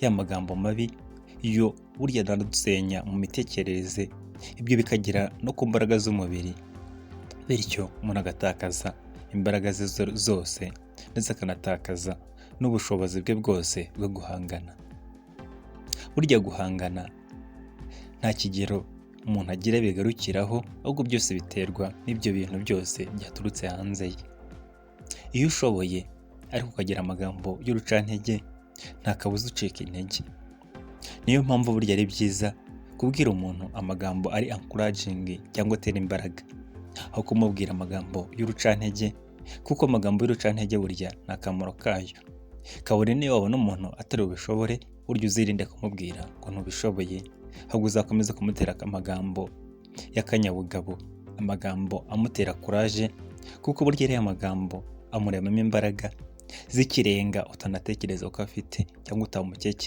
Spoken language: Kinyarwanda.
Ya magambo mabi yo burya aradusenya mu mitekerereze, ibyo bikagera no ku mbaraga z'umubiri, bityo umuntu agatakaza imbaraga ze zose ndetse akanatakaza n'ubushobozi bwe bwose bwo guhangana. Burya guhangana nta kigero umuntu agira bigarukiraho, ahubwo byose biterwa n'ibyo bintu byose byaturutse hanze ye. Iyo ushoboye ariko ukagira amagambo y'urucantege, nta kabuza ucika intege. Niyo mpamvu burya ari byiza kubwira umuntu amagambo ari encouraging cyangwa atera imbaraga, aho kumubwira amagambo y'urucantege, kuko amagambo y'urucantege burya nta kamaro kayo. Kabone niyo wabona umuntu atari bubishobore, burya uzirinde kumubwira ngo ntubishoboye, ahubwo uzakomeze kumutera amagambo y'akanyabugabo, amagambo amutera courage, kuko burya ariya magambo amuremamo imbaraga z'ikirenga utanatekereza ko afite cyangwa utamukekera.